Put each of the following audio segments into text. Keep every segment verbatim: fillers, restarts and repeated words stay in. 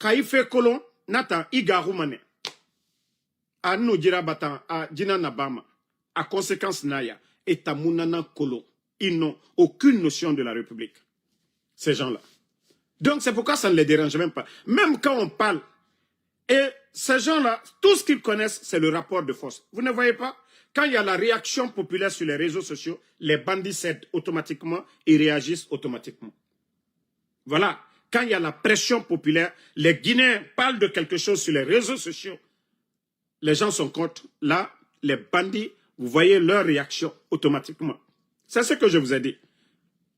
Ka i fe kolon nata i gaxu mane. A nu jira batan a jina na bama. A conséquence naya. Et tamunana kolon. Ils n'ont aucune notion de la République. Ces gens-là. Donc c'est pourquoi ça ne les dérange même pas. Même quand on parle, et ces gens-là, tout ce qu'ils connaissent, c'est le rapport de force. Vous ne voyez pas? Quand il y a la réaction populaire sur les réseaux sociaux, les bandits cèdent automatiquement et réagissent automatiquement. Voilà. Quand il y a la pression populaire, les Guinéens parlent de quelque chose sur les réseaux sociaux. Les gens sont contre. Là, les bandits, vous voyez leur réaction automatiquement. C'est ce que je vous ai dit.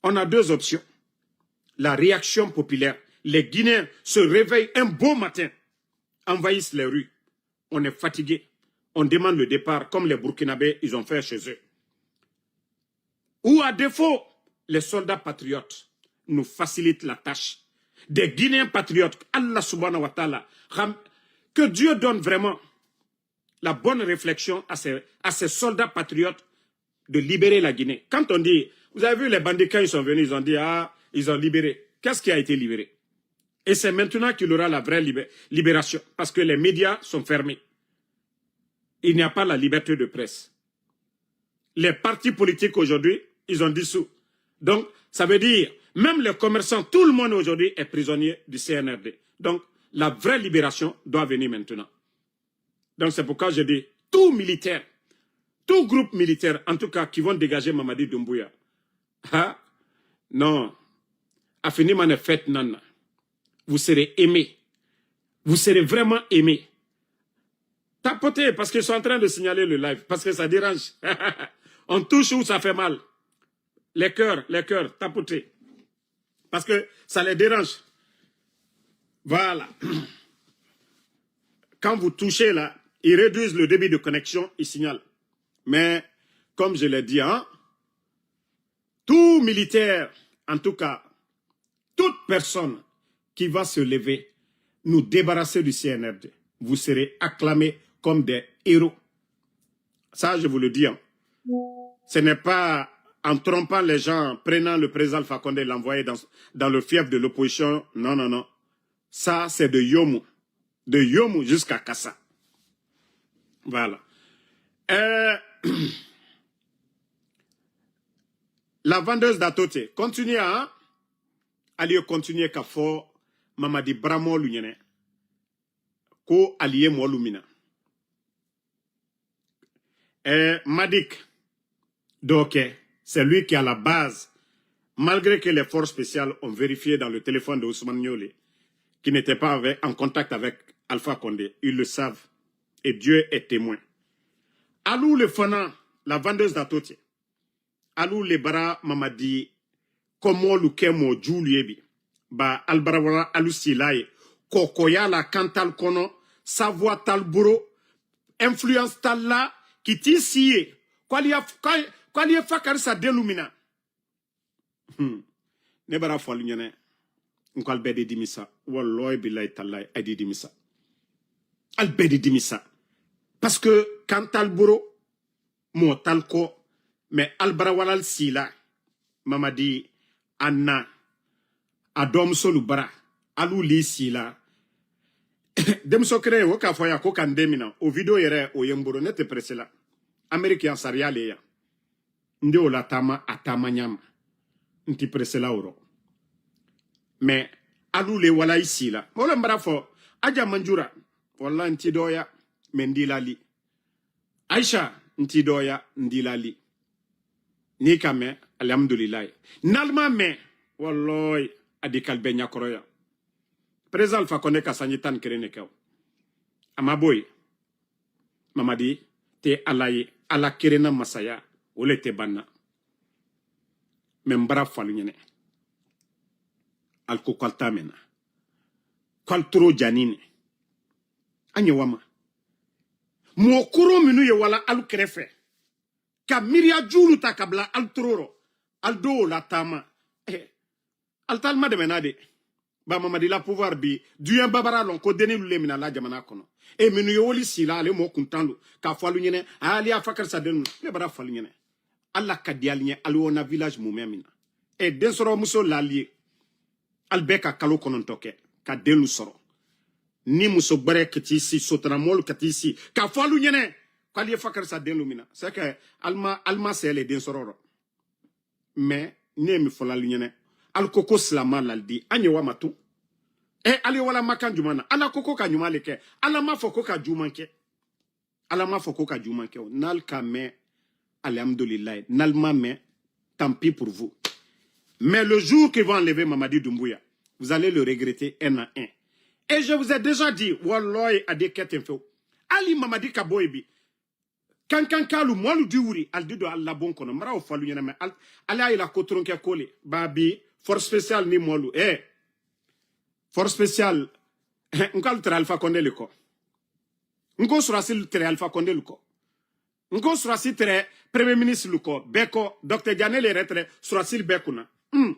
On a deux options. La réaction populaire. Les Guinéens se réveillent un beau matin, envahissent les rues. On est fatigué. On demande le départ, comme les Burkinabés, ils ont fait chez eux. Ou à défaut, les soldats patriotes nous facilitent la tâche. Des Guinéens patriotes, Allah subhanahu wa ta'ala, que Dieu donne vraiment la bonne réflexion à ces, à ces soldats patriotes de libérer la Guinée. Quand on dit, vous avez vu les bandits, quand ils sont venus, ils ont dit, ah, ils ont libéré. Qu'est-ce qui a été libéré? Et c'est maintenant qu'il y aura la vraie libération, parce que les médias sont fermés. Il n'y a pas la liberté de presse. Les partis politiques aujourd'hui, ils ont dissous. Donc, ça veut dire, même les commerçants, tout le monde aujourd'hui est prisonnier du C N R D. Donc, la vraie libération doit venir maintenant. Donc, c'est pourquoi je dis, tout militaire, tout groupe militaire, en tout cas, qui vont dégager Mamadi Doumbouya, hein? Non. A fini, man, fête, nana. Vous serez aimé. Vous serez vraiment aimé. Tapotez, parce qu'ils sont en train de signaler le live, parce que ça dérange. On touche où ça fait mal. Les cœurs, les cœurs, tapotez. Parce que ça les dérange. Voilà. Quand vous touchez là, ils réduisent le débit de connexion, ils signalent. Mais, comme je l'ai dit, hein, tout militaire, en tout cas, toute personne qui va se lever, nous débarrasser du C N R D, vous serez acclamés comme des héros. Ça, je vous le dis, hein. Ce n'est pas en trompant les gens, prenant le président Alpha Condé, l'envoyer dans, dans le fief de l'opposition. Non, non, non. Ça, c'est de Yomou. De Yomou jusqu'à Kassa. Voilà. Euh, la vendeuse d'Atoté, continue, hein? Ali ye continuer k'a fɔ Mamadi Bara moolu ɲɛna ko ali ye moolu mina. Eh, Madik, donc, c'est lui qui est à la base. Malgré que les forces spéciales ont vérifié dans le téléphone de Ousmane Niolé, qui n'était pas avec, en contact avec Alpha Condé, ils le savent. Et Dieu est témoin. Alu le fana, la vendeuse d'Atoté. Alu le bara Mamadi ko moolu ke moo juulu ye bi. Ba ali bara wala alu siila ye. Kookoyaa la kantal kono, savoir tal boro, influence tal la, ki ti si ye. Ko ali ya, ko ali ye fakari sa delu mina. Hmm. Ne bara fo alu ɲene. Nko ali bee de dimisa. Wallahi billahi tallahi, ali de dimisa. Ali bee de dimisa. Parce que kantal boro, moo tal ko, mais ali bara wala ali siila, Mamadi, Anna, a doomusolu bara, alu lii siila. Denmuso kere, wo k'a fɔ ya ko ka n den mina, o video yɛrɛ, o ye n boro, ne tɛ presse la. Ameriki yan, sariya le yan. N de o la taama, a taama ɲaama. N ti presse la woro. Mais, alu le wala i siila. Moo le n bara fɔ, a ja manjura, wala n ti dɔɔya, mais n di la li. Aisha, n ti dɔɔya, n di la li. Ni ka mɛ, alihamudulilayi. N'ali ma mɛ, walayi, a di kali bɛ ɲakɔrɔya. Président Alpha Condé ka sanji tan ni kelen ne kɛ o. A ma boyi. Mamadi te Ala ye, Ala kerenna masaya, o le te banna. Mais n bara fo alu ɲene. Ali ko ko ali taa mɛ na. Ko ali toro jani ne. A ɲɛ wama. Moo koro minnu ye wala alu kɛrɛfɛ. Ka miiriya juulu ta ka bila alu toro rɔ. Alu doo la taama. Eh, alu taali ma dɛmɛ na de. Ba Mamadi la pouvoir bi, duɲɛ babara lɔn ko deni lu le mina la jamana kɔnɔ. E minnu ye woli sila, ale mɔɔ kuntan lu. K'a fɔ alu ɲɛnɛ, a, ali y'a fa karisa denu, ne bara fɔ alu ɲɛnɛ. Ala ka di alu ɲɛ, alu wɔna village mumɛ mina. E den sɔrɔ muso lali ye. Alu bɛ ka kalo kɔnɔntɔ kɛ, ka den lu sɔrɔ. ni muso gbɛrɛ ka t'i si sotanamɔlu ka t'i si k'a fɔ alu ɲɛnɛ ko ali ye fakari sa den lu min na c'est que ali ma ali ma sɛɛ le den sɔrɔ rɔ. Mais ne ye min fɔ la alu ɲɛnɛ, ali ko ko silama lalidi an ye wa ma tun. E ali wala makan juman na ala ko ko ka ɲuman le kɛ. Ala ma fɔ ko ka juman kɛ. Ala ma fɔ ko ka juman kɛ o n'ali ka mɛn. Alhamdulilayi n'ali ma mɛn. Tant pis pour vous. Mais le jour qu'ils vont enlever Mamadi Doumbouya, vous allez le regretter un à un. Et je vous ai déjà dit, wallahi a de kɛ ten fewu. Ali Mamadi ka bɔ yen bi. Kankankaalu mɔlu di wuri ali di don ali labon kɔnɔ mara o falu ɲɛnamɛ. Ali y'a yira ko toronkɛ ko le ba bi. Force spéciale ni mɔlu eh. Force spéciale. N k'alu tɛrɛ Alpha Condé le kɔ. N ko surasili tɛrɛ Alpha Condé le kɔ. N ko surasi tɛrɛ premier ministre le kɔ bɛɛ kɔ. Docteur Diané le yɛrɛ tɛrɛ surasili bɛɛ kunna. Hmm.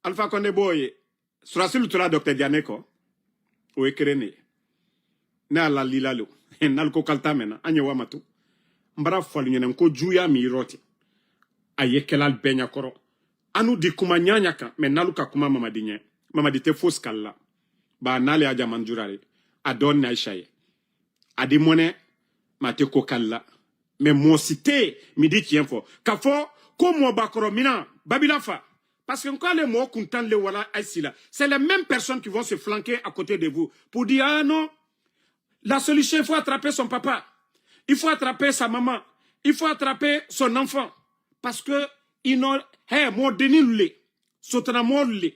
Alpha Condé b'o ye. Surasilu tora Docteur Diané kɔ. O ye keren de ye. Ne y'a lalila lo. N'alu ko k'alu t'a mɛnna an ye wa ma tun. N bara fɔ alu ɲɛna n ko juguya min yɔrɔ ten a ye kɛla bɛɛ ɲɛkɔrɔ. Anu di kuma ɲaɲa kan mais n'alu ka kuma Mamadi ɲɛ, Mamadi tɛ fosi k'alu la. Ba n'ale y'a jaman jurare a dɔɔni na aisha ye. A di mɔnɛ ma tɛ ko k'alu la. Mais mɔɔ si tɛ yen min di tiɲɛ fɔ ka fɔ ko mɔɔbakɔrɔ mina babila fa. Parce que n ko ale mɔɔ kuntan le wala aisi la. C'est les mêmes personnes qui vont se flanquer à côté de vous pour dire ah non, la solution il faut attraper son papa, il faut attraper sa maman, il faut attraper son enfant. Parce que ils n'ont hɛ mɔɔ denni le sotanamɔɔ le.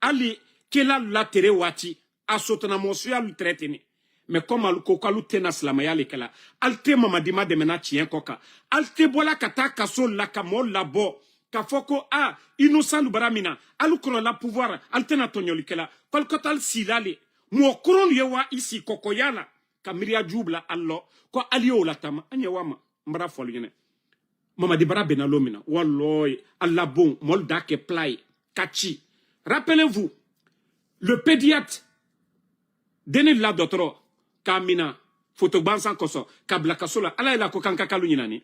Ali kela la tere waati a sotanamɔsuyalu tɛrɛteni. Mais comme alu ko k'alu tɛna silamɛya le kɛla ali tɛ Mamadi ma dɛmɛna tiɲɛ kɔ kan. Ali tɛ bɔla ka taa kaso la ka mɔɔ labɔ ka fɔ ko a innocent lu bara min na alu kɔnɔla pouvoir ali tɛna tɔɲɔli kɛla. Kɔlikɔta ali sila le mɔɔ koronlu ye wa i si kɔkɔya la ka miiriya juu bila ali lɔ ko ali y'o la taama an ye wa ma. N bara fɔ alu ɲɛna. Mamadi bara bɛnna lon min na walɔyi a labon mɔlu da kɛ pla ye ka ci. Rappelez-vous le pédiatre denni la dɔtɔrɔ k'a minɛ foto gbansan kosɔn ka bila kaso la ala ye la ko kan ka kalu ɲinani.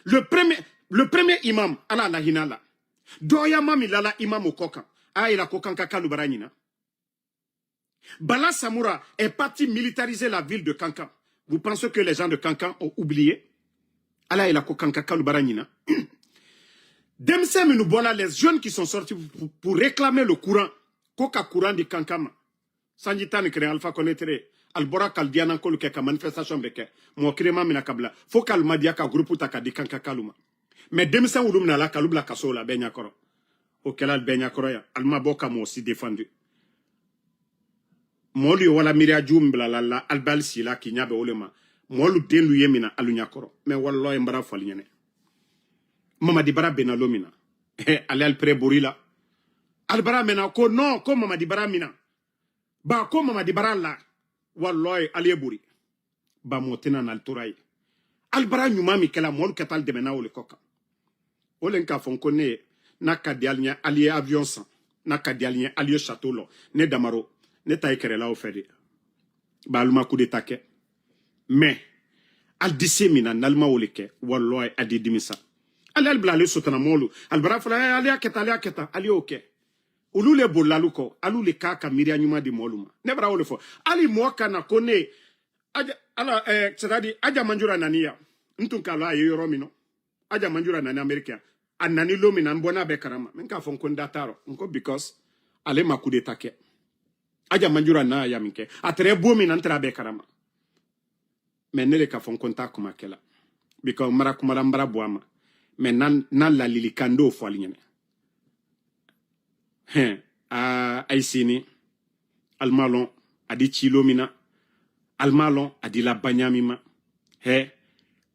Le premier le premier imam ala la hinɛ la dɔɔyama min lala imamu kɔ kan a ye la ko kan ka kalu bara ɲina. Bala Samoura est parti militariser la ville de Kankan. Vous pensez que les gens de Kankan ont oublié? Ala ye la ko Kankan kalu bara ɲina. Denmisɛn minnu bɔla les jeunes qui sont sortis pour, pour réclamer le courant ko ka courant di Kankan ma. Sanji tan ni kelen Alpha Condé tere ali bɔra k'ali diyanankolu kɛ ka manifestation bɛ kɛ mɔɔ kirema mina ka bila fo k'ali ma diya ka groupe ta ka di Kankan kalu ma. Mais denmisɛn wulu mina la k'alu bila kasow la bɛɛ ɲakɔrɔ. O kɛla bɛɛ ɲakɔrɔ yan ali ma bɔ ka mɔɔ si défendu. Mɔɔlu ye wala miiriya jugu min bila la la ali bɛ ali si la k'i ɲa bɛ o le ma. Mɔɔlu den lu ye mina alu ɲakɔrɔ mais walɔyi n bara fɔ ali ɲɛnɛ. Mamadi bara bɛnna lon min na ale ali pere bori la. Ali bara mɛnna ko non ko Mamadi bara mina. Ba ko Mamadi bara la. Walɔyi ali ye bori. Ba mɔɔ tɛna na ali tora ye. Ali bara ɲuman min kɛla mɔɔlu kɛ taa ali dɛmɛna o le kɔ kan. O le n k'a fɔ n ko ne ye n'a ka di ali ɲɛ ali ye avion san n'a ka di ali ɲɛ ali ye château lɔ ne damaro ne ta ye kɛrɛla o fɛ de. Ba alu ma coup d'état kɛ mais ali di se min na n'ali ma o le kɛ walɔyi a di dimi sa. Ali ali bila ale sotana mɔɔlu ali bara fɔla ali y'a kɛ tan ali y'a kɛ tan ali y'o kɛ. Olu le bolila alu kɔ alu le k'a ka miiriya ɲuman di mɔɔlu ma ne bara o le fɔ. Ali mɔɔ ka na ko ne ala c'est-à-dire aja manjura nani ya n tun k'a lɔ a ye yɔrɔ min nɔ. Aja manjura nani ameriki ya a nani lon min na n bɔ n'a bɛ karama n k'a fɔ n ko n da t'a rɔ n ko because ale ma coup d'état kɛ. Aja manjura n'a ya min kɛ a tɛrɛ bon min na n tɛrɛ a bɛ karama. Mais ne le k'a fɔ n ko n t'a kuma kɛla because n bara kuma la n bara bɔ a ma. Mais n'a lalili kan n d'o fɔ ali ɲɛnɛ. Hɛn aa ayi sini. Ali m'a lɔn a di ci lon min na. Ali m'a lɔn a di la baɲa min ma. Hɛ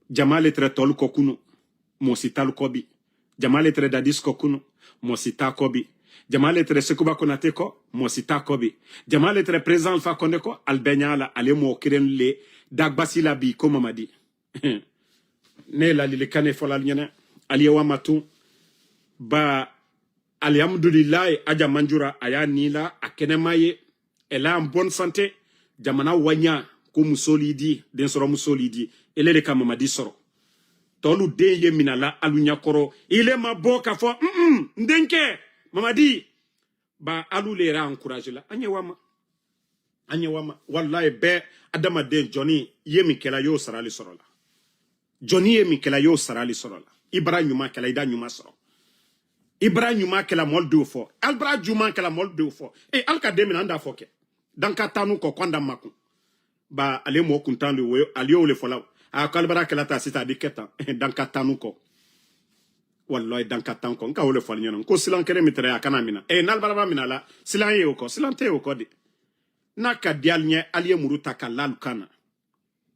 jama le tɛrɛ tɔlu kɔ kunu mɔɔ si t'alu kɔ bi. Jama le tɛrɛ dadis kɔ kunu mɔɔ si t'a kɔ bi. Jama le tɛrɛ sekuba konate kɔ mɔɔ si t'a kɔ bi. Jama le tɛrɛ président Alpha Condé kɔ ali bɛ ɲa la ale mɔɔ keren le dagbasi la bi ko Mamadi. Ne ye lalilikan ne fɔ la ali ɲɛnɛ. Ali ye wa ma tun. Ba alihamudulilayi aja manjura a y'a ni la a kɛnɛma ye. Elle est en bonne santé. Jamana waɲa ko musolu y'i di densɔrɔ musolu y'i di. Ele de ka Mamadi sɔrɔ. Tɔlu den ye minala alu ɲakɔrɔ. Ile ma bɔ ka fɔ n n n denkɛ Mamadi. Ba alu le yɛrɛ encourage la an ye wama. An ye wama. Wallahi bɛɛ adamaden jɔni ye min kɛla y'o sarali sɔrɔ la. Jɔni ye min kɛla y'o sarali sɔrɔ la. I bara ɲuman kɛla i da ɲuman sɔrɔ. I bara ɲuman kɛla mɔlu de fɔ. Al bara juman kɛla mɔlu de fɔ. E al ka den min an da fɔ kɛ. Dan ka tanu kɔ kɔnda makun. Ba ale mɔ kuntan de wo ali y'o le fɔla. A ko alibara kɛla ta sisan a di kɛ tan. Dan ka tanu kɔ. Wallahi dan ka tan kɔ n ka wo le fɔ ali ɲɛna ko silan kɛnɛ min tɛrɛ a kana mina e n'alibara mina la silan ye o kɔ silan tɛ o kɔ de. N'a ka di ali ɲɛ ali ye muru ta ka lalu kan na.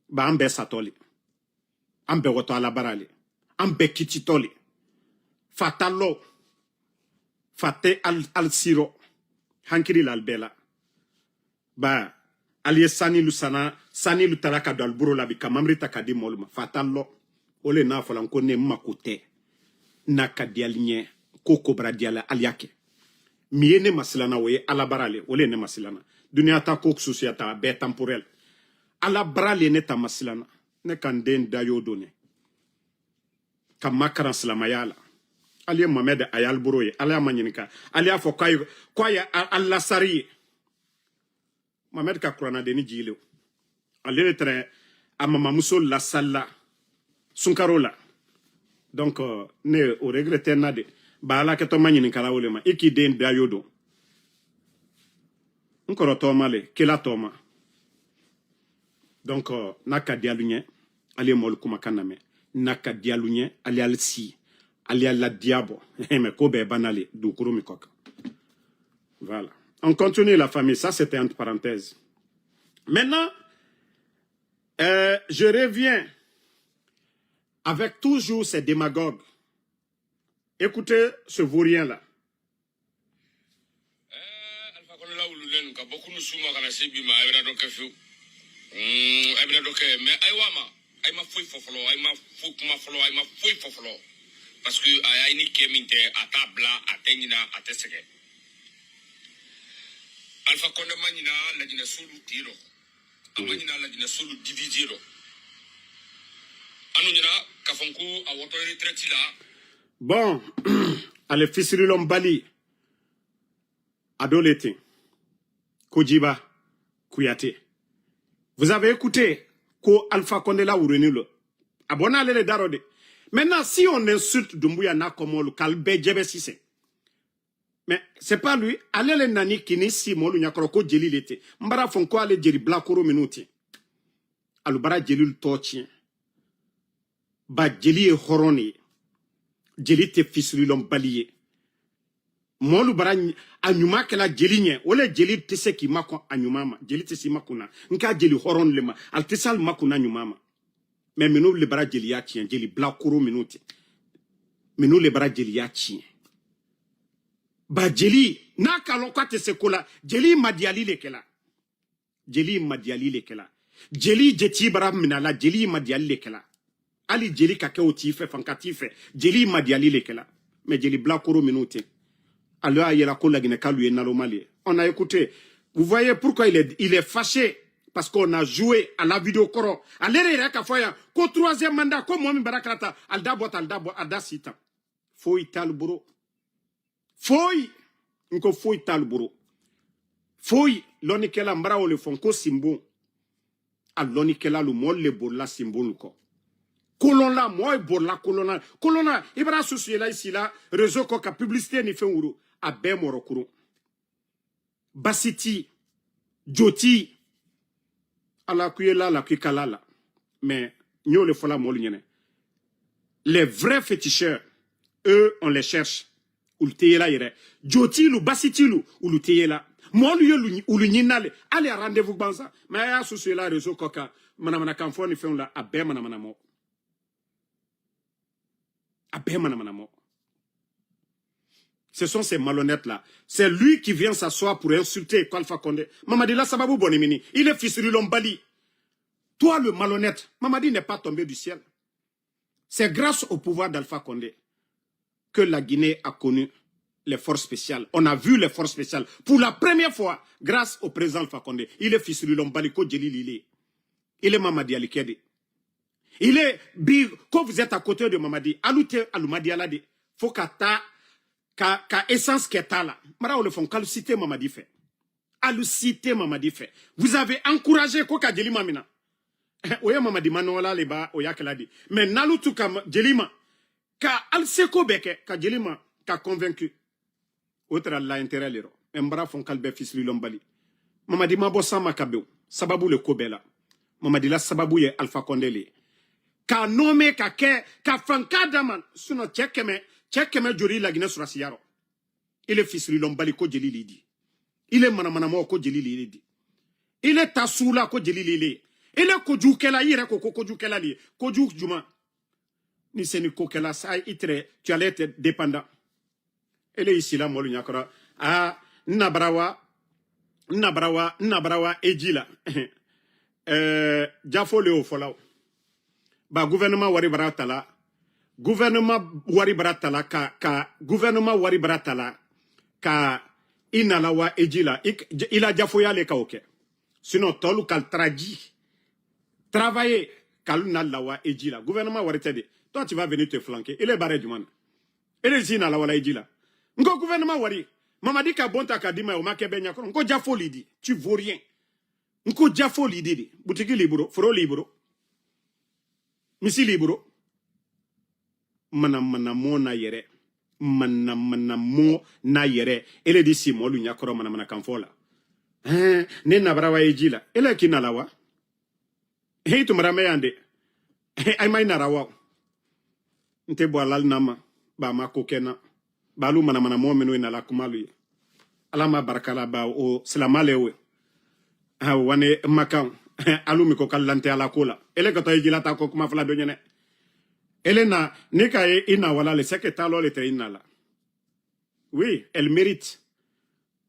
Ba an bɛɛ satɔ le. An bɛɛ wɔtɔ alabara le. An bɛɛ kititɔ le. Fa ta lɔ. Fa tɛ ali sirɔ. Hankiri la ali bɛɛ la. Ba ali ye sanilu sana sanilu tara ka don ali buro la bi ka mamiri ta ka di mɔlu ma fa ta lɔ. O le n'a fɔla n ko ne mako tɛ. N'a ka di ali ɲɛ ko kobara di ala ali y'a kɛ. Min ye ne masilana o ye alabara le o le ye ne masilana. Duniya ta ko susuyata a bɛɛ temporel. Alabara le ne ta masilana. Ne ka n den da y'o don ne. Ka makaran silamaya la. Ali ye mamɛd a y'aliboro ye ala y'a ma ɲininka. Ali y'a fɔ k'a ye k'a ye alasari ye. Mamɛd ka kuranadenni jigi le. Ale le tɛrɛ a mamamuso lasalila sunkaro la. Donc ne o regretter na de. Ba alakɛtɔ ma ɲininkala o le ma i k'i den da y'o don. N kɔrɔtɔma le kela tɔma. Donc n'a ka di alu ɲɛ. Ali ye mɔlu kumakan lamɛn. N'a ka di alu ɲɛ ali ali si. Ali ala diya bɔ. Mais ko bɛɛ banna le dugukoro min kɔ kan. Voilà. On continue la famille, ça c'était entre parenthèses. Maintenant euh, je reviens avec toujours ces démagogues. Écoutez ce vaurien là. Ɛɛ, Alifa Kɔnɛ lawululen ka bɔ kunu su ma ka na se bi ma, a ye bɛna dɔ kɛ fiyewu. Mm, a ye bɛna dɔ kɛ, mais a ye wa ma, a ye ma foyi fɔ fɔlɔ, a ye ma foyi kuma fɔlɔ, a ye ma foyi fɔ fɔlɔ. Parce que a y'a ye ni kɛ min tɛ, a t'a bila, a tɛ ɲina, a tɛ sɛgɛn. Alifa Kɔnɛ ma ɲina Lajinɛ solu ten dɔ. A ma ɲina Lajinɛ solu divisé dɔ. An dun ɲina k'a fɔ ko a wɔtɔ retraite la. Bon, ale fisirilɔnbali. A dɔ le ten. Kojiba Kuyate. Vous avez écouté ko Alpha Condé la wuruni lo. A bɔ n'ale le darɔ de. Maintenant si on insulte Dumbuya n'a kɔmɔlu k'ale bɛɛ jɛ bɛ sisan. Mais c'est pas lui, ale le nani kini si mɔlu ɲakɔrɔ ko jeli le ten. N bara fɔ ko ale jeli bilakoro minnu ten. Alu bara jeli tɔ tiɲɛ. Ba jeli ye hɔrɔn de ye. Jeli tɛ fisirilɔnbali ye. Mɔlu bara a ɲuman kɛla jeli ɲɛ. O le jeli tɛ se k'i makɔn a ɲuman ma. Jeli tɛ se i makun na. N ka jeli hɔrɔn le ma. Ali tɛ se ali makun na ɲuman ma. Mais minnu le bara jeli y'a tiɲɛ, jeli bilakoro minnu ten. Minnu le bara jeli y'a tiɲɛ. Ba jeli n'a ka lɔn k'a tɛ se ko la, jeli madiyali le kɛla. Jeli madiyali le kɛla. Jeli jeti bara minɛ la, jeli madiyali le kɛla. Ali jeli ka kɛ o t'i fɛ, fanka t'i fɛ, jeli madiyali le kɛla. Mais jeli bilakoro minnu ten. Ale y'a yira ko Laginɛkalu ye nalomali ye. On a écouté. Vous voyez pourquoi il est, il est fâché? Parce qu'on a joué à la vidéo kɔrɔ. Ale de yɛrɛ ka fɔ yan ko troisième mandat ko mɔgɔ min bara kala ta, ale da bɔ tan, ale da bɔ, a da si tan. Foyi t'ale bolo. Foyi. N ko foyi t'ale bolo. Foyi. Lɔnnikɛla, n bara o le fɔ, n ko sinbon. A lɔnnikɛla lu, mɔɔ le borila sinbon lu kɔ. Kolɔnla, mɔɔ ye borila kolɔnla. Kolɔnla, i bara susuyela i si la réseau kɔ ka publicité ni fɛn wuru. A bɛɛ mɔrɔ kurun. Basi ti, jo ti. Ala k'i ye la, Ala k'i ka la la. Mais n y'o le fɔla mɔlu ɲɛna. Les vrais féticheurs, eux, on les cherche. Olu tɛ ye la yɛrɛ. Jo t'i lu, basi t'i lu, olu tɛ ye la. Mɔlu ye olu ɲinina le. Ali a rendez-vous gbansan. Mais a y'a susu ye la réseau kɔ kan. Manamanakan fɔ ni fɛnw la, a bɛɛ manamana mɔ. A bɛɛ manamana mɔ. Ce sont ces malhonnêtes là. C'est lui qui vient s'asseoir pour insulter Alpha Condé. Mamadi la sababu bɔ ni mini. Il est fisirilɔnbali. Toi le malhonnête, Mamadi n'est pas tombé du ciel. C'est grâce au pouvoir d'Alpha Condé que la Guinée a connu les forces spéciales. On a vu les forces spéciales pour la première fois grâce au président Alpha Condé. Il est fisirilɔnbali ko jeli lile. Il est Mamadi Alikede. Il est bi ko vous êtes à côté de Mamadi. Alu tɛ alu Madiyala de. Fo ka taa ka ka essence kɛ taa la. Mara o le fɔ n k'alu site mamadi fɛ. Alu site mamadi fɛ. Vous avez encouragé ko ka jeli ma mina. O ye mamadi manɔgɔla le ba o y'a kɛla di. Mais n'alu tu ka jeli ma ka alu seko bɛɛ kɛ ka jeli ma ka convaincu. O tara la intérêt le rɔ. Mais n bara fɔ n k'alu bɛ fisirilɔnbali. Mamadi ma bɔ sama ka bew sababu le ko bɛɛ la. Mamadi la sababu ye alpha condé le ye. K'a nome ka kɛ ka fanka d'a ma. Sinon cɛ kɛmɛ cɛ kɛmɛ joli laginɛ surasiya rɔ. I le fisirilɔnbali ko jeli le di. I le manamanamɔgɔ ko jeli le di. I le taa sugu la ko jeli le ye. I le kojugukɛla i yɛrɛ ko ko kojugukɛla le ye. Kojugu juma? Ni seni ko kɛla sa i tɛrɛ tu allais être dépendant. E le y'i sila mɔlu ɲakɔrɔ. Aa n nabara wa? N nabara wa? N nabara wa e ji la? Ɛɛ jafo le y'o fɔla o. Ba gouvernement wari bara tala. Gouvernement wari bara tala ka ka gouvernement wari bara tala ka i nala wa eji la i la jafoya le ka o kɛ. Sinon tɔlu kal traji travailler kalu na lawa eji la gouvernement wari tɛ de. Toi tu vas venir te flanquer ele baara jumɛn na? Ele si na lawala eji la. N ko gouvernement wari mamadi ka bon ta ka di ma o ma kɛ bɛ ɲakɔrɔ n ko jafo li di tu vaux rien. N ko jafo li di de butiki liburo foro liburo misi liburo. Manamanamɔ n'a yɛrɛ manamanamɔ n'a yɛrɛ. Ele di si mɔlu ɲakɔrɔ manamanakanfɔ la. Ɛɛ ne nabara wa ye ji la ele k'i nala wa? He i tun bara mɛ yan de. He ay ma i nara wa? N tɛ bɔ alal nama ba ma ko kɛ na. Baalu manamanamɔgɔ minnu ye nala kumalu ye. Ala ma barika la ba o silama le we. Wane makan alu mi ko kalilante ala ko la ele ka to i jila ta ko kuma fula do ɲɛnɛ. Ele na ne ka ye i na wala le seke talo le tɛ i na la. Oui, elle mérite.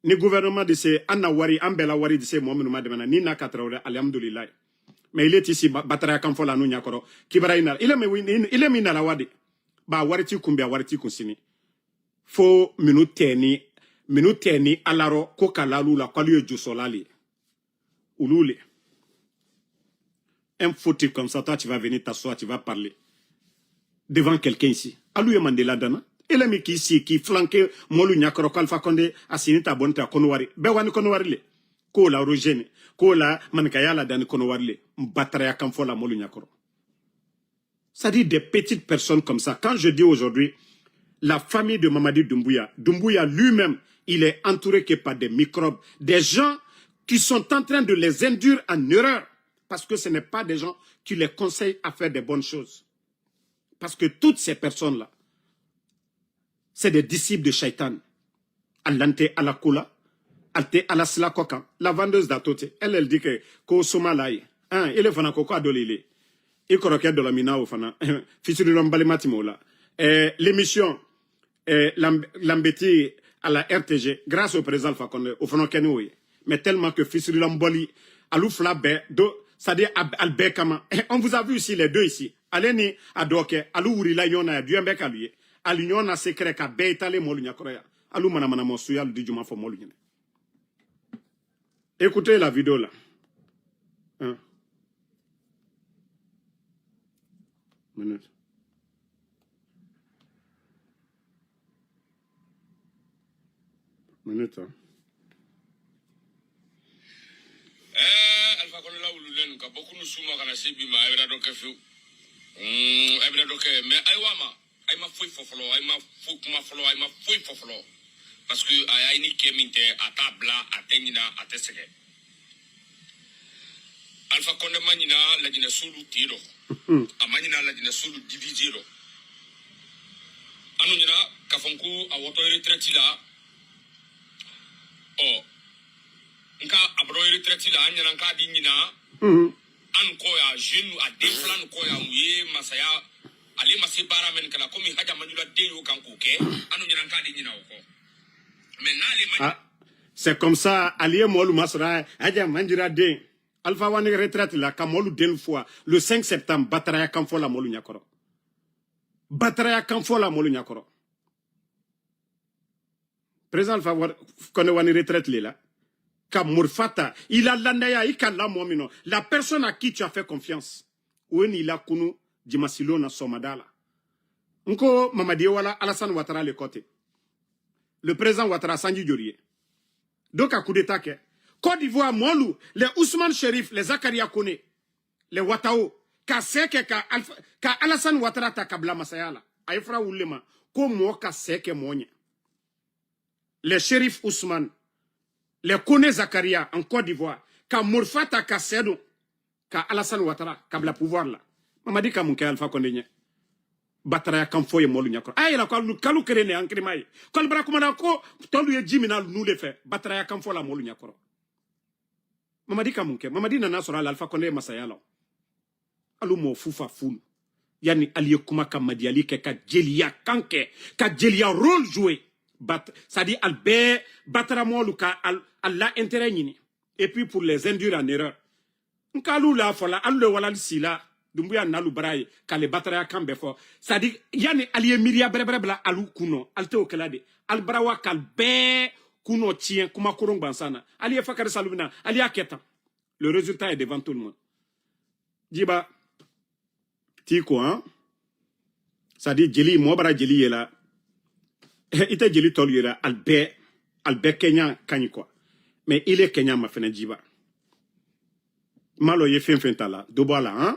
Ni gouvernement de se an na wari an bɛɛ la wari de se mɔgɔ minnu ma dɛmɛ na ni na ka tara o la alhamdulilayi. Mais ile ti si bataraya kan fɔ la nu ɲakɔrɔ kibara i na ile mi ile mi na la wa de. Ba wari ti kun bi a wari ti kun sini. Fo minnu tɛ ni minnu tɛ ni ala rɔ ko ka lalu la k'alu ye josɔla le ye. Olu le. Un foutu comme ça toi tu vas venir t'asseoir tu vas parler devant quelqu'un ici. Alu ye mandela dana ele mi k'i si k'i flanquer mɔlu ɲakɔrɔ ko alpha condé a sini ta bɔn ta kɔnɔwari bɛɛ wani kɔnɔwari le. K'o la orogene k'o la manikaya la dani kɔnɔwari le. N bataraya kan fɔ la mɔlu ɲakɔrɔ. C'est-à-dire des petites personnes comme ça. Quand je dis aujourd'hui, la famille de Mamadi Doumbouya, Doumbouya lui-même, il est entouré que par des microbes, des gens qui sont en train de les induire en erreur, parce que ce n'est pas des gens qui les conseillent à faire des bonnes choses. Parce que toutes ces personnes-là, c'est des disciples de Shaitan. Alante ala kula, alte ala sila kɔ kan. La vendeuse da tote elle elle dit que ko soma la ye. Hein, ele fana ko ko a dɔ le ile. I kɔrɔkɛ dɔ la mina o fana. Fisirilɔn balima ti mo la. Eh, l'émission eh, lambeti à la R T G grâce au président Alpha Condé o fana kɛni o ye. Mais tellement que fisirilɔn bɔli alu fila bɛɛ do c'est-à-dire al bɛɛ kama. On vous a vu ici les deux ici. Ale ni a dɔ kɛ alu wurila ɲɔgɔn na ya duɲɛ bɛɛ k'alu ye. Ali ɲɔgɔn na secret ka bɛɛ étaler mɔlu ɲɛkɔrɔ ya. Alu manamanamɔ suya alu di juma fɔ mɔlu ɲɛnɛ. Écoutez la vidéo là. Hein. Minute. Minute. Ɛɛ alifa kɔnɔla wululen ka bɔ kunu suma kana se bi ma a bɛna dɔ kɛ fiyewu. A bɛna dɔ kɛ mais ayiwa ma. A ma foyi fɔ fɔlɔ a ma foyi kuma fɔlɔ a ma foyi fɔ fɔlɔ. Parce que a y'a ni kɛ min tɛ a t'a bila a tɛ ɲina a tɛ sɛgɛn. Alifa kɔnɛ ma ɲina lajinɛsolu ten dɔ. A ma ɲina lajinɛsolu divize dɔ. An ɲina ka fɔ ko a wɔtɔ retraite la. Ɔ nka a bɔra retraite la an ɲɛna k'a di ɲina. An kɔ yan jeune a den filan kɔ yan u ye masaya. Ale ma se baara min kala komi haja manjula den y'o kan k'o kɛ. An ɲɛna k'a di ɲina o kɔ. Mais n'ale ma c'est comme ça ali ye mɔlu masɔrɔ haja manjira den. Alpha wani retraite la ka mɔlu den fɔ le cinq septembre bataraya kan fɔ la mɔlu ɲɛkɔrɔ. Bataraya kan fɔ la mɔlu ɲɛkɔrɔ. Président Alpha Condé wani retraite le la. Ka morifa ta i la landaya i ka lamɔ min nɔ la personne à qui tu as fait confiance. O ye n'i la kunu dimasilon na sɔmada la. N ko Mamadi ye wala Alassane Ouattara le kɔ ten. Le président watara sanji joli ye? Do ka kudeta kɛ. Côte d'ivoire moolu, le usman sherif, le zakaria kone, le watawo, ka seeke ka, ka alasani watara ta ka bila masaya la. A ye fura wulile ma ko moo ka seeke moo ɲɛ. Le sherif usman, le kone zakaria en côte d'ivoire, ka morifa ta ka seedon, ka alasani watara ka bila pouvoir la. Mamadi ka mun kɛ alifa konde ɲɛ? Bataraya kan fo ye moolu ɲakɔrɔ a yela ko alu kalu kere ne ankirima ye. Ko albara kumana ko tolu ye ji mina nu le fɛ bataraya kan fo la moolu ɲakɔrɔ. Mamadi ka mun kɛ? Mamadi nana sɔrɔ a la alifa konde ye masaya la. Alu moo fufa fulu. Yanni ali ye kuma ka madiyali kɛ ka jeliya kan kɛ, ka jeliya rôle jouer, bat c'est à dire ali bɛɛ batara moolu ka al, al la intérêt ɲini. Et puis pour les induire en erreur, n ka alu la fɔ la alu le walali si la. Dunbuya nalu bara ye k'ale bataraya kan bɛɛ fɔ. C'est à dire yanni ali ye miiriya bɛrɛbɛrɛ bila alu kunnɔ ali te o kɛla de. Ali bara wa k'ali bɛɛ kunnɔ tiɲɛ kuma koron gbansan na. Ali ye fakari salu min na ali y'a kɛ tan. Le résultat est devant tout le monde. Jiba, ti ko han. C'est à dire jeli mɔgɔ bara jeli yela. I tɛ jeli tɔlu yela. Ali bɛɛ, ali bɛɛ kɛɲa ka ɲi quoi. Mais i le kɛɲa ma fɛnɛ jiba. Malo ye fɛn fɛn ta la do bɔ a la han.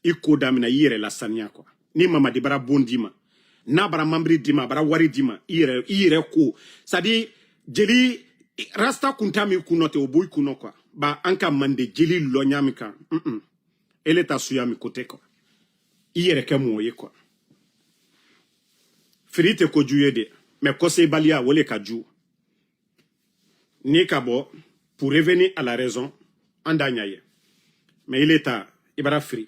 I ko damina i yɛrɛ la saniya quoi. Ni mamadi bara bon d'i ma, n'a bara manbiri d'i ma a bara wari d'i ma, i yɛrɛ i yɛrɛ ko. C'est à dire jeli rasta kunta min kunnɔ tɛ o bo i kunnɔ quoi. Ba an ka mande jeli lɔ ɲami kan. Mm -mm. Ele ta suya mi kote quoi. I yɛrɛ kɛ mɔgɔ ye quoi. Firi tɛ ko ju ye de. Mais kɔsebaliya wole ka ju. Ni ka bɔ pour revenir à la raison, an da ɲa ye. Mais ile ta i bara firi.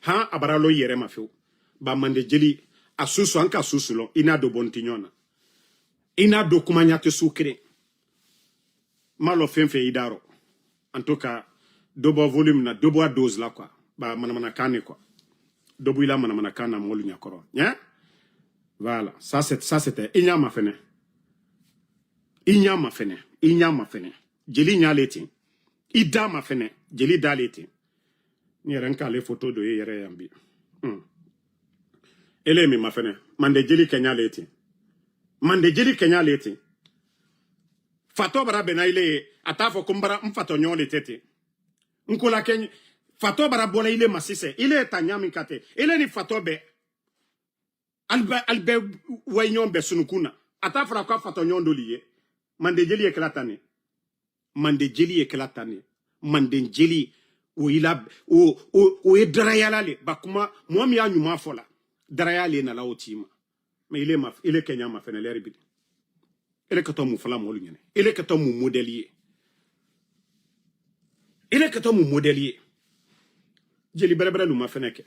Han a bara lɔ i yɛrɛ ma fewu. Ba mande jeli a susu an ka susu lɔ i n'a do bɔnti ɲɔgɔn na. I n'a do kuma ɲa tɛ su kelen. N m'a lɔn fɛn fɛn i darɔ. En tout cas, dɔ bɔ volume na, dɔ bɔ a dose la quoi. Ba manamanakan ne quoi. Dɔ bɔ i la manamanakan na mɔlu ɲakɔrɔ ɲɛ. Voilà, ça c'est, ça c'était i ɲa ma fɛnɛ. I ɲa ma fɛnɛ. I ɲa ma fɛnɛ. Jeli ɲa le ten. I da ma fɛnɛ. Jeli da le ten. N yɛrɛ n k'ale foto dɔ ye yɛrɛ yan bi. Hmm. Ele min ma fɛnɛ. Mande jeli kɛɲa le ten. Mande jeli kɛɲa le ten. Fatɔ bara bɛnna ile ye, a t'a fɔ ko n bara n fatɔ ɲɔgɔn de tɛ ten. N ko la kɛ fatɔ bara bɔla ile ma sisan ile ye ta ɲa min ka tɛ ile ni fatɔ bɛɛ. Ali bɛ wayiɲɔgɔn bɛɛ sunukun na. A t'a fɔra ko a fatɔ ɲɔgɔn dɔ le ye. Mande jeli ye kɛla tan ne. Mande jeli ye kɛla tan ne. Mande jeli, o i la, o o o ye darayala le ba kuma mɔgɔ min y'a ɲuman fɔ la. Daraya le nana o t'i ma. Mais ile ma ile kɛɲa ma fɛnɛ lɛri bi. Ele ka tɔ mun fɔla mɔlu ɲɛnɛ? Ele ka tɔ mun modèle ye? Ele ka tɔ mun modèle ye? Jeli bɛrɛbɛrɛ lu ma fɛnɛ kɛ.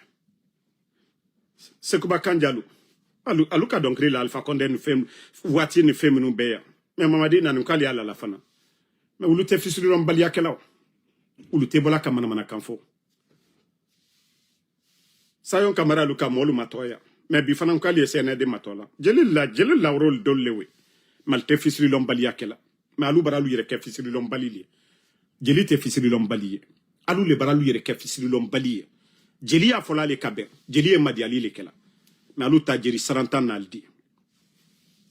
Sekuba kanjalu alu alu ka dɔnkili la alifa kɔndɛ ni fɛn waati ni fɛn minnu bɛɛ yan. Mais mamadi nani k'ale y'a lala fana. Mais olu tɛ fisirilɔnbaliyakɛlaw. Olu tɛ bɔla ka manamanakan fɔ. Sayon kamara lu ka mɔlu ma tɔya. Mais bi fana k'ale ye sɛnɛ de ma tɔ la jeli la jeli lawrol dolewe. Mal tɛ fisirilɔnbaliyakɛla. Mais alu bara lu yɛrɛ kɛ fisirilɔnbali le. Jeli tɛ fisirilɔnbali ye. Alu le bara lu yɛrɛ kɛ fisirilɔnbali ye. Jeli y'a fɔla ale ka bɛn jeli ye madiyali le kɛla. Mais alu ta jeli sarantan nali di.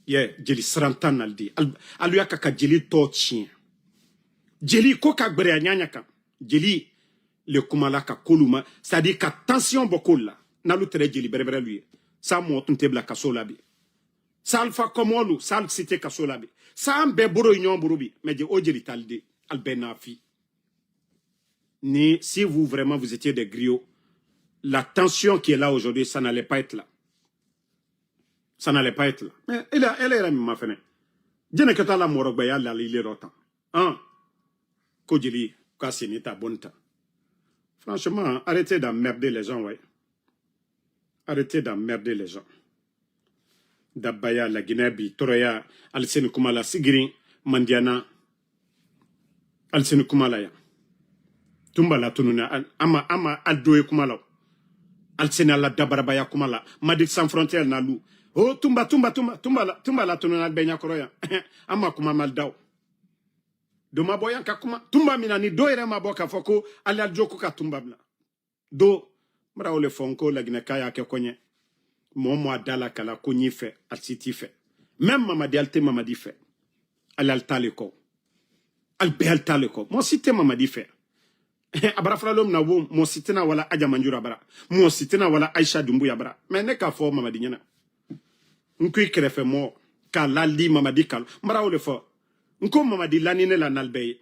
Yɛ jeli sarantan nali di. Alu y'a ka ka jeli tɔ tiɲɛ. Jeli ko ka gbɛrɛya ɲaɲa kan. Jeli le kuma la ka kolu ma c'est à dire ka tension bɔ kolu la. N'alu tɛrɛ jeli bɛrɛbɛrɛlu ye sa mɔgɔ tun tɛ bila kaso la bi. Sa alifa kɔmɔlu sa ali site kaso la bi. Sa an bɛɛ boro ye ɲɔgɔn boro bi mais je o jeli tali de. Ali bɛɛ nafi. Ni si vous vraiment vous étiez des griots, la tension qui est là aujourd'hui ça n'allait pas être là. Ça n'allait pas être là. Mais ele ele yɛrɛ min ma fɛnɛ. Jɛnɛ kɛ taa la mɔrɔgbɛ y'a lali ile dɔ tan. An ko jeli ka seni ta boni ta. Franchement arrêtez d'emmerder les gens ouais. Arrêtez d'emmerder les gens. Dabaya la Guinée bi tɔrɔya. Aliseni kuma la sigirin mandiana. Aliseni kuma la yan. Tunba la tununa ama ama aldo ye kuma la. Aliseni ala dabarabaya kuma la madi sans frontière na lu. O tunba tunba tunba tunba la tununa bɛɛ ɲakɔrɔ yan. Ama kuma malidaw. Dɔ ma bɔ yan ka kuma tunba min na ni dɔ yɛrɛ ma bɔ k'a fɔ ko ali alijo ko ka tunba min na. Do mara o le fɔ n ko laginɛ k'a y'a kɛ kɔɲɛ. Mɔɔ mɔɔ a da la kala ko ɲi fɛ a si t'i fɛ. Même Mamadi, ali te Mamadi fɛ. Ali, ali taa le kɔ. Ali bɛɛ ali taa le kɔ. Mɔgɔ si tɛ Mamadi fɛ. A bara fɔlɔ lo min na, wo mɔgɔ si tɛna wala Aja Manjura bara. Mɔgɔ si tɛna wala Aisha Dumbuya bara. Mais ne k'a fɔ Mamadi ɲɛna. N ko i kɛrɛfɛ mɔgɔ k'a lali Mamadi kan. N bara o de fɔ. N ko Mamadi lani ne la n'ali bɛɛ ye.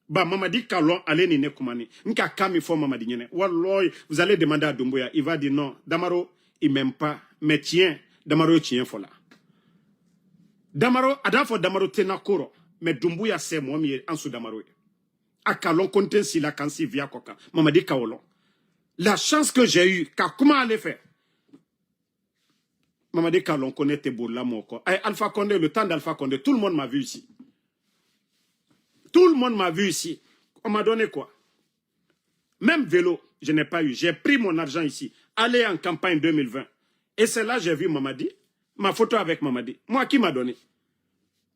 Ba Mamadi ka lɔn ale ni ne kumani. N ka kan min fɔ Mamadi ɲɛnɛ. Wallahi, vous allez demander à Dumbuya. Il va dire non. Damaro, il m'aime pas. Mais tiɲɛ, Damaro ye tiɲɛ fɔ la. Damaro, a d'a fɔ Damaro tɛ na ko rɔ. Mais Dumbuya c'est mɔgɔ min ye Ansu Damaro ye. A ka lɔn ko n tɛ n si la ka n si viya kɔ kan. Mamadi ka o lɔn. La chance que j'ai eu, ka kuma ale fɛ. Mamadi ka lɔn ko ne tɛ bolila mɔgɔ kɔ. Ayi, Alpha Condé, le temps d'Alpha Condé, tout le monde m'a vu ici. Tout le monde m'a vu ici. On m'a donné quoi? Même vélo, je n'ai pas eu. J'ai pris mon argent ici. Aller en campagne deux mille vingt. Et c'est là j'ai vu Mamadi, ma photo avec Mamadi. Moi, qui m'a donné?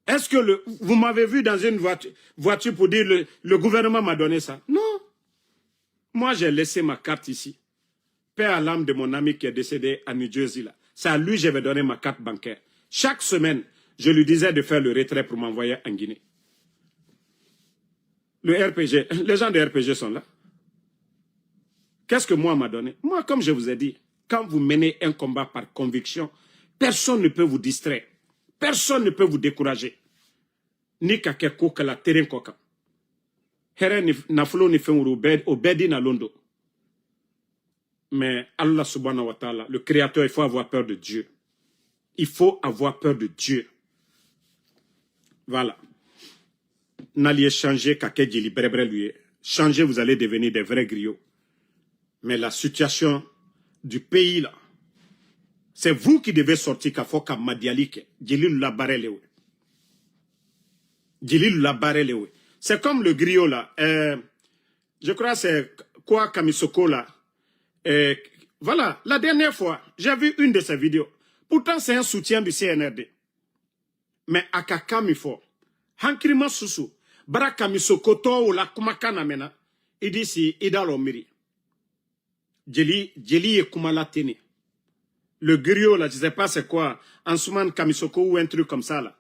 Est-ce que le, vous m'avez vu dans une voiture, voiture pour dire le, le gouvernement m'a donné ça? Non. Moi, j'ai laissé ma carte ici. Paix à l'âme de mon ami qui est décédé à New Jersey là. C'est à lui que je vais donner ma carte bancaire. Chaque semaine, je lui disais de faire le retrait pour m'envoyer en Guinée. Le R P G, les gens de R P G sont là. Qu'est-ce que moi m'a donné? Moi, comme je vous ai dit, quand vous menez un combat par conviction, personne ne peut vous distraire. Personne ne peut vous décourager. Ni ka kɛ ko kala terrain kɔ kan. Hɛrɛ ni nafolo ni fɛnw, o bɛɛ, o bɛɛ di nalon don. Mais Allah subhanahu wa ta'ala, le créateur, il faut avoir peur de Dieu. Il faut avoir peur de Dieu. Voilà. N'allez changer ka kɛ jeli bɛrɛbɛrɛ lu ye. Changer, vous allez devenir des vrais griots. Mais la situation du pays là, c'est vous qui devez sortir k'a fɔ ka madiyali kɛ. Jeli la baara le we. Jeli la baara le we. C'est comme le griot là. Euh, je crois c'est quoi Kamisoko là. Euh, voilà, la dernière fois, j'ai vu une de ses vidéos. Pourtant, c'est un soutien du C N R D. Mais a ka kan min fɔ, hankilima susu, bara Kamisokotɔ o la kumakan na mɛnna, i di si i da lɔ miiri. Jeli, jeli ye kuma la ten ne. Le griot là, je sais pas c'est quoi, Ansuman Kamisoko ou un truc comme ça là.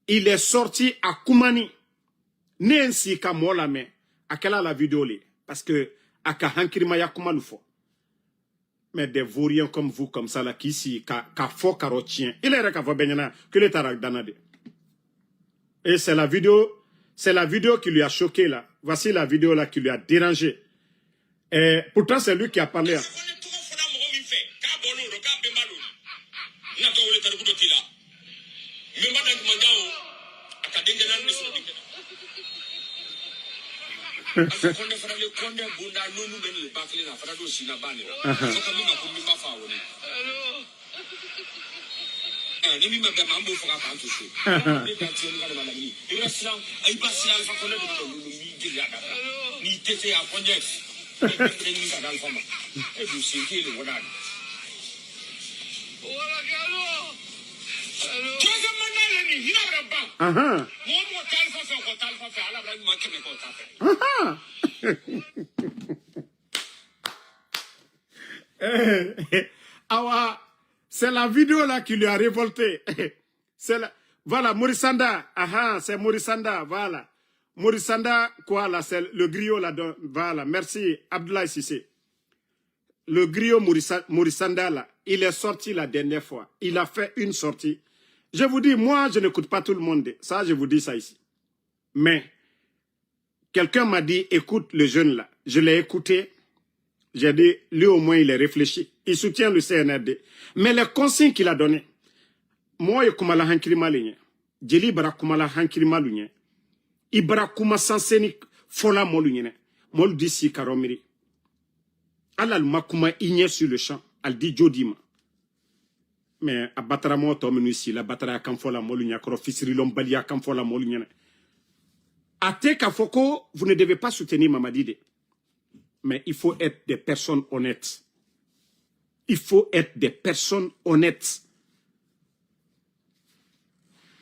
Il est sorti a kumani. Ne ye n si ka mɔgɔ lamɛn, a kɛla la vidéo le ye. Parce que a ka hankilimaya kuma lu fɔ. Mais des vauriens comme vous comme ça là, k'i si ka, ka fɔ ka rɔ tiɲɛ. I le yɛrɛ k'a fɔ bɛɛ ɲɛna k'i le taara danna de. Et c'est la vidéo, c'est la vidéo qui lui a choqué là. Voici la vidéo là qui lui a dérangé. Et pourtant, c'est lui qui a parlé, hein. N bɛ ma da kuma jan o, a ka denkɛ naani de sɔrɔ denkɛ na. Alpha Condé fana bɛ Condé bonda n'olu bɛ nin ba kelen na, a fana don si na ba de la. Ahan. Fo ka min ma ko n bɛ ma fa wele. Ɛ, ni min ma bɛn ma, an b'o faga k'an to so. Ahan. Ne da tiɲɛni ka de ma lamini. I bɛ siran, i ba siran Alpha Condé de bɛ n'olu m'i deli a da. N'i tɛ se a Condé. E dun sen kelen wala. Ahan. Ahan. Awa, c'est la vidéo là qui lui a révolté. C'est la, voilà, Morisanda. Ahan, c'est Morisanda, voilà. Morisanda, quoi, là, c'est le griot là, donc, voilà. Merci, Abdoulaye Cissé. Le griot Morisa-, Morisanda, là, il est sorti la dernière fois. Il a fait une sortie. Je vous dis, moi, je n'écoute pas tout le monde. Ça, je vous dis ça ici. Mais, quelqu'un m'a dit, écoute le jeune là. Je l'ai écouté. J'ai dit, lui au moins, il est réfléchi. Il soutient le C N R D. Mais les consignes qu'il a données, moi, il kuma la hankilima le ɲɛ. Jeli bara kuma la hankilima lu ɲɛ. I bara kuma sanseni fɔla mɔlu ɲɛnɛ. Mɔlu di si karɔ miri. Ala lu ma kuma i ɲɛ sur le champ. Ali di jo di ma. Mais a bataramɔgɔ tɔ minnu si la bataraya kan fɔ la mɔlu ɲɛ kɔrɔ, fisirilɔnbaliya kan fɔ la mɔlu ɲɛnɛ. A tɛ k'a fɔ ko vous ne devez pas soutenir Mamadi de. Mais il faut être des personnes honnêtes. Il faut être des personnes honnêtes.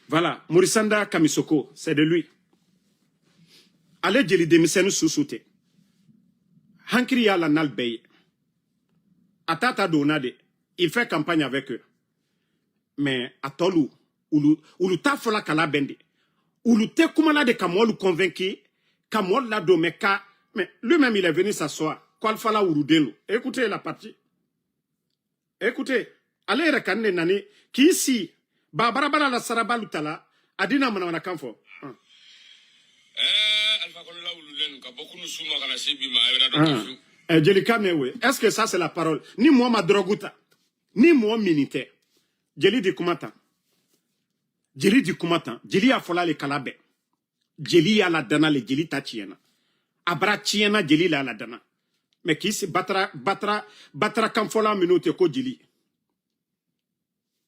Voilà, Morisanda Kamisoko, c'est de lui. Ale jeli denmisɛnnin susu tɛ. Hankiri y'a la n'ali bɛɛ ye. A t'a ta donna de. Il fait campagne avec eux. Mais a tɔlu, Wulu wulu t'a fɔ la ka labɛn de. Wulu tɛ kuma la de ka mɔɔlu convaincu, ka mɔɔlu ladon. Mais ka mais lui même il est venu s'asseoir ko alifa la wuluden lo. Écoutez la partie. Écoutez, ale yɛrɛ kan ne nani k'i si babarabara la sarabalu tala. A dina manamanakan fɔ. Ɛɛ, alifa kɔnɔla wululen ka bɔ kunu su ma ka na se bi ma, a yɛrɛ dɔn ka su. Ɛ, jeli kan mɛn we. Est-ce que ça c'est la parole? Ni mɔɔ ma dɔrɔgu ta, ni mɔɔ mini tɛ, jeli di kuma ta. Jeli di kuma ta. Jeli y'a fɔla le kala bɛɛ. Jeli y'a ladana le, jeli ta tiɲɛna. A bara tiɲɛna, jeli la ladana. Mais k'i si batara batara batara kanfɔla minnu tɛ ko jeli.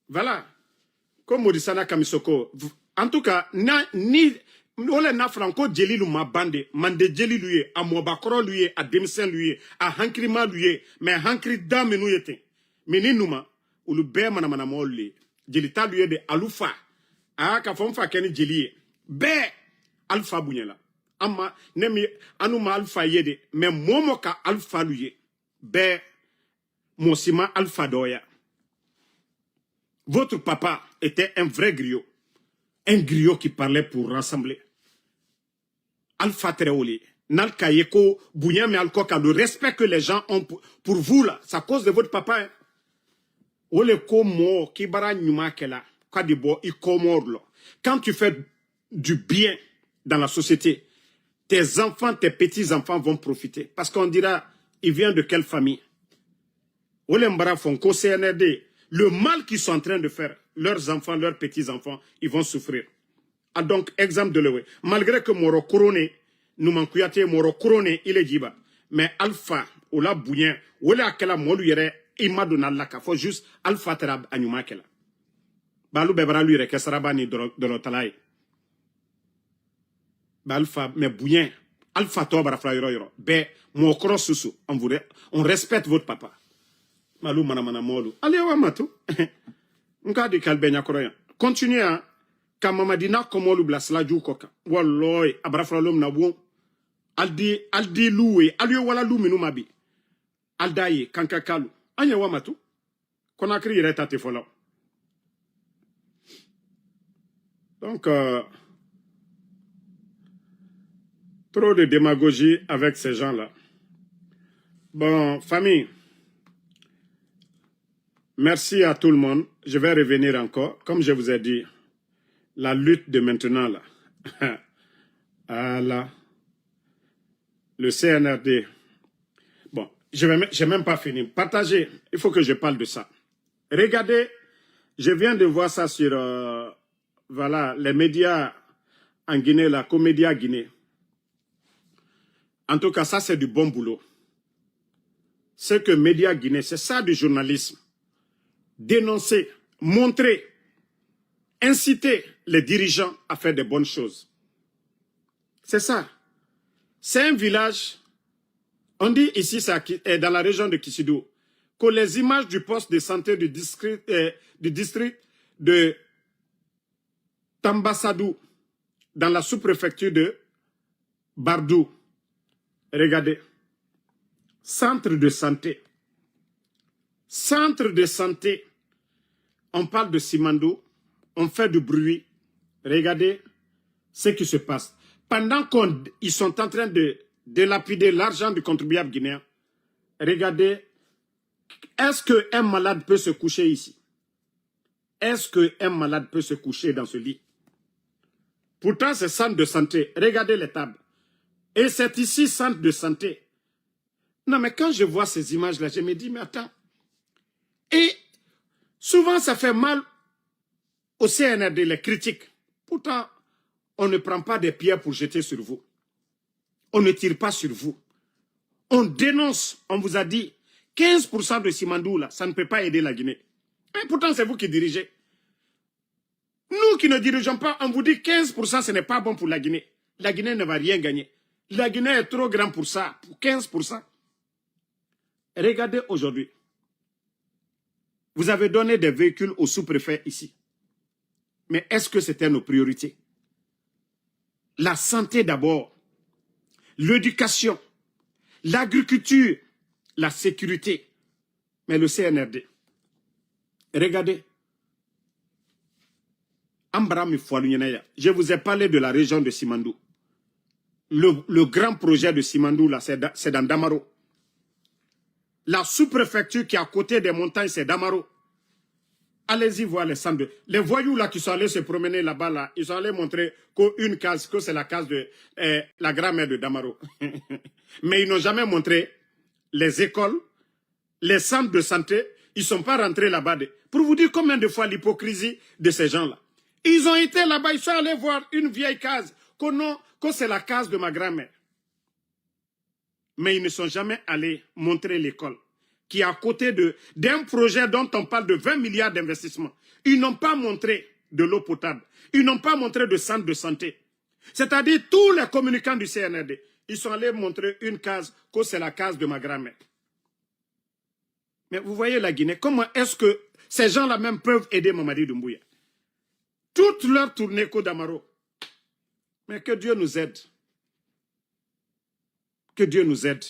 Voilà. Ko modisana kamisoko. En tout cas, na ni o le na fran ko jeli lu ma bande, mande jeli lu ye, a mɔbakɔrɔ lu ye, a denmisɛn lu ye, a hankirima lu ye, mais hankiri da minnu ye ten. Mini numa, olu bɛɛ manamanamɔɔlu le ye. Jelita lu ye de, alu fa. Aa, ka fɔ n fa kɛ ni jeli ye. Bɛɛ alu fa buɲɛla. An ma ne mi anu ma alu fa ye de, mais mɔɔ mɔɔ ka alu fa lu ye, bɛɛ mɔɔ si ma alu fa dɔɔya. Votre papa était un vrai griot. Un griot qui parlait pour rassembler. Alpha Traoré, n'al ka ye ko bonya, mais al ko ka le respect que les gens ont pour, pour vous là, c'est à cause de votre papa, hein. O le ko mɔɔ kibara ɲuman kɛla ka di bɔ i kɔmɔr lɔ. Quand tu fais du bien dans la société, tes enfants, tes petits-enfants vont profiter. Parce qu'on dira, il vient de quelle famille? O le n bara fɔ n ko C N R D, le mal qu'ils sont en train de faire, leurs enfants, leurs petits-enfants, ils vont souffrir. A donc exemple de le we, malgré que mɔrɔ korone, numan kuyate mɔrɔ korone, i le jiba. Mais alpha, o la bonya, o le a kɛla mɔlu yɛrɛ i ma donna la ka fɔ juste alpha tara a ɲuman kɛla. Balu bɛɛ bara lu yɛrɛ kɛ saraba ni dɔlɔ tala ye. Ba alpha, mais bonya, alpha tɔ bara fila yɔrɔ yɔrɔ bɛɛ, mɔɔ kɔrɔ susu, on vous on respecte votre papa. Malu manamana mɔlu ali wa matu. N k'a di kali bɛ ɲakɔrɔ yan. Continue yan. Ka mamadina kɔmɔlu bila silaju kɔ kan. Wallahi, a bara fila lomina bon. Aldi aldi lu we, alu ye wala lu minnu ma bi. Alda ye kanka kalu. An ye wa matu. Conakry yɛrɛ ta tɛ fɔlɔ. Donc euh, trop de démagogie avec ces gens-là. Bon, famille, merci à tout le monde. Je vais revenir encore, comme je vous ai dit, la lutte de maintenant là. Voilà. Le C N R D. Bon, je vais j'ai même pas fini. Partagez, il faut que je parle de ça. Regardez, je viens de voir ça sur euh, voilà, les médias en Guinée, la Comédia Guinée. En tout cas, ça c'est du bon boulot. Ce que Média Guinée, c'est ça du journalisme. Dénoncer, montrer, inciter les dirigeants à faire de bonnes choses. C'est ça. C'est un village, on dit ici, ça, dans la région de Kisidou, que les images du poste de santé du district, euh, du district de Tambassadou, dans la sous-préfecture de Bardou. Regardez. Centre de santé. Centre de santé. On parle de Simandou. On fait du bruit. Regardez ce qui se passe. Pendant qu'ils sont en train de, de lapider l'argent du contribuable guinéen, regardez, est-ce qu'un malade peut se coucher ici? Est-ce qu'un malade peut se coucher dans ce lit? Pourtant, c'est centre de santé. Regardez les tables. Et c'est ici, centre de santé. Non, mais quand je vois ces images-là, je me dis, mais attends. Et souvent, ça fait mal au C N R D, les critiques. Pourtant, on ne prend pas des pierres pour jeter sur vous. On ne tire pas sur vous. On dénonce, on vous a dit, quinze pour cent de Simandou, là, ça ne peut pas aider la Guinée. Et pourtant, c'est vous qui dirigez. Nous qui ne dirigeons pas, on vous dit quinze pour cent, ce n'est pas bon pour la Guinée. La Guinée ne va rien gagner. La Guinée est trop grande pour ça, pour quinze pour cent. Regardez aujourd'hui. Vous avez donné des véhicules au sous-préfet ici. Mais est-ce que c'était nos priorités? La santé d'abord, l'éducation, l'agriculture, la sécurité. Mais le C N R D, regardez. An bara min fɔ alu ɲɛna ya, je vous ai parlé de la région de Simandou. Le, le grand projet de Simandou là, c'est dans Damaro. La sous-préfecture qui est à côté des montagnes, c'est Damaro. Allez-y voir les centres de, les voyous là qui sont allés se promener là-bas là, ils sont allés montrer qu'une case, que c'est la case de euh, la grand-mère de Damaro. Mais ils n'ont jamais montré les écoles, les centres de santé, ils ne sont pas rentrés là-bas. Pour vous dire combien de fois l'hypocrisie de ces gens-là. Ils ont été là-bas, ils sont allés voir une vieille case, que non, que c'est la case de ma grand-mère. Mais ils ne sont jamais allés montrer l'école qui est à côté de d'un projet dont on parle de vingt milliards d'investissements. Ils n'ont pas montré de l'eau potable. Ils n'ont pas montré de centre de santé. C'est-à-dire tous les communicants du C N R D, ils sont allés montrer une case, que c'est la case de ma grand-mère. Mais vous voyez la Guinée, comment est-ce que ces gens-là même peuvent aider Mamadi Doumbouya? Toute leur tournée ko Damaro. Mais que Dieu nous aide. Que Dieu nous aide.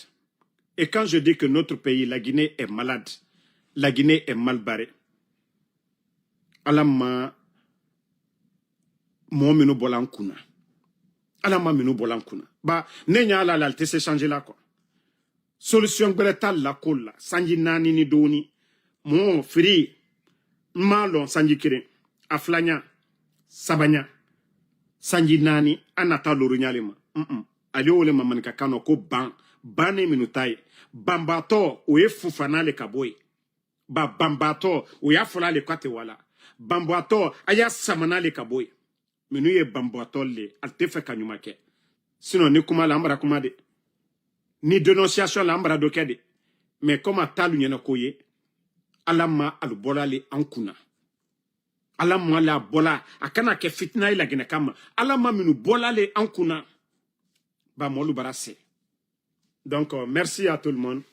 Et quand je dis que notre pays, la Guinée, est malade, la Guinée est mal barrée, Ala ma moo minnu bɔla n kunna, Ala ma minnu bɔla n kunna. Ba, ne ɲa Ala la, ali tɛ se changer la quoi. Solution gbɛrɛ t'a la ko la. Sanji naani ni dooni, moo firi, n ma lɔn sanji kelen, a filaɲa, sabaɲa, sanji naani, a nata loroɲa le ma. Mm-mm. Ali wo le ma maninka kan nɔ ko ban, ban ne minnu ta ye. Banbaatɔ, o ye fufana le ka bɔ ye. Ba, banbaatɔ, o y'a fɔla le ko a tɛ wala. Banbaatɔ, a y'a samana le ka bɔ ye. Minnu ye banbaatɔ le, ali tɛ fɛ ka ɲuman kɛ. Sinon ni kuma la an bara kuma de, ni dénonciation la an bara dɔ kɛ de. Mais comme a t'alu ɲɛna ko ye, Ala ma alu bɔla le an kunna. Ala ma la bɔla, a kana kɛ fitina ye Laginɛ kan ma. Ala ma minnu bɔla le an kunna, ba mɔlu bara se. Donc euh, merci à tout le monde.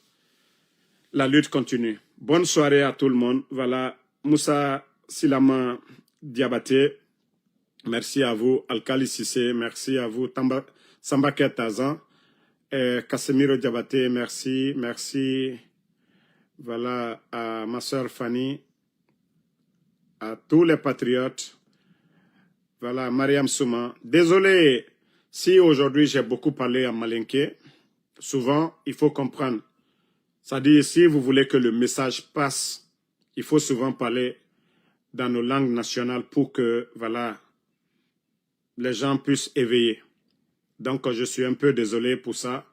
La lutte continue. Bonne soirée à tout le monde. Voilà, Moussa Silama Diabaté, merci à vous. Alkali Sissé, merci à vous. Tamba, Samba Ketazan, euh, Casemiro Diabaté, merci, merci. Voilà, à ma sœur Fanny, à tous les patriotes. Voilà, Mariam Souma. Désolé si aujourd'hui j'ai beaucoup parlé en malinké. Souvent, il faut comprendre. C'est-à-dire, si vous voulez que le message passe, il faut souvent parler dans nos langues nationales pour que, voilà, les gens puissent éveiller. Donc, je suis un peu désolé pour ça.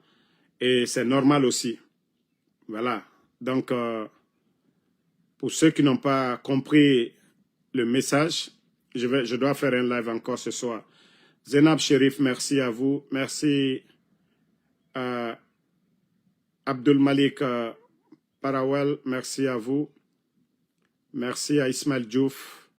Et c'est normal aussi. Voilà. Donc, euh, pour ceux qui n'ont pas compris le message, je vais, je dois faire un live encore ce soir. Zainab Sherif, merci à vous. Merci à Abdul Malik euh, Parawel, merci à vous. Merci à Ismaël Diouf.